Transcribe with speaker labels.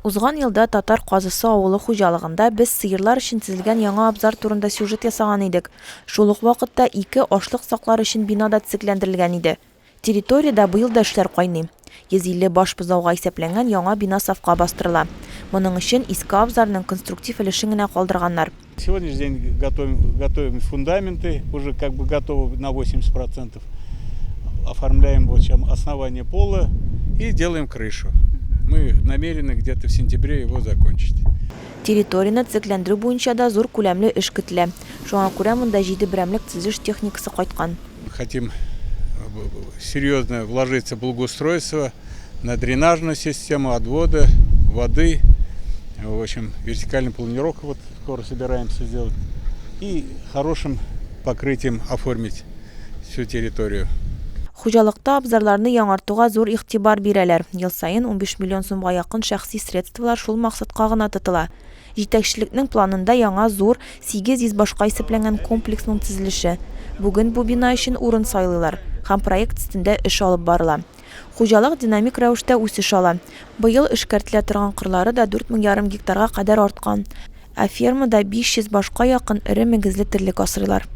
Speaker 1: Узган елда Татар Казысы авылы хуҗалыгында без сыерлар өчен төзелгән яңа абзар турында сюжет ясаган идек. Шул ук вакытта ике ашлык саклар өчен бина да төзекләндерелгән иде. Территориядә быел да эшләр кайный. 150 баш бозауга исәпләнгән яңа бина сафка бастырыла. Моның өчен иске абзарның конструктив өлешен генә калдырганнар.
Speaker 2: Сегодняшний день готовим, готовим фундаменты, уже как бы готовы на 80%. Оформляем вот сейчас основание пола и делаем крышу. Мы намерены где-то в сентябре его закончить.
Speaker 1: Территорияне төзекләндерү буенча да зур күләмле эш көтелә. Шуңа күрә монда җиде берәмлек төзелеш техникасы кайткан.
Speaker 2: Хотим серьезно вложиться в благоустройство, на дренажную систему, отвода воды. В общем, вертикальную планировку вот скоро собираемся сделать. И хорошим покрытием оформить всю территорию.
Speaker 1: Хуҗалыкта абзарларны яңартуга зур игътибар бирәләр. Ел саен 15 миллион сумга якын шәхси средстволар шул максатка гына тотыла. Җитәкчелекнең планында яңа зур, 800 башка исәпләнгән комплексның төзелеше. Бүген бу бина өчен урын сайлыйлар һәм проект өстендә эш алып барыла. Хуҗалык динамик рәвештә үсеш ала. Быел эшкәртелә торган кырлары да 4,5 ярым гектарга кадәр арткан. Ә фермада 500 башка якын эре мөгезле терлек асрыйлар.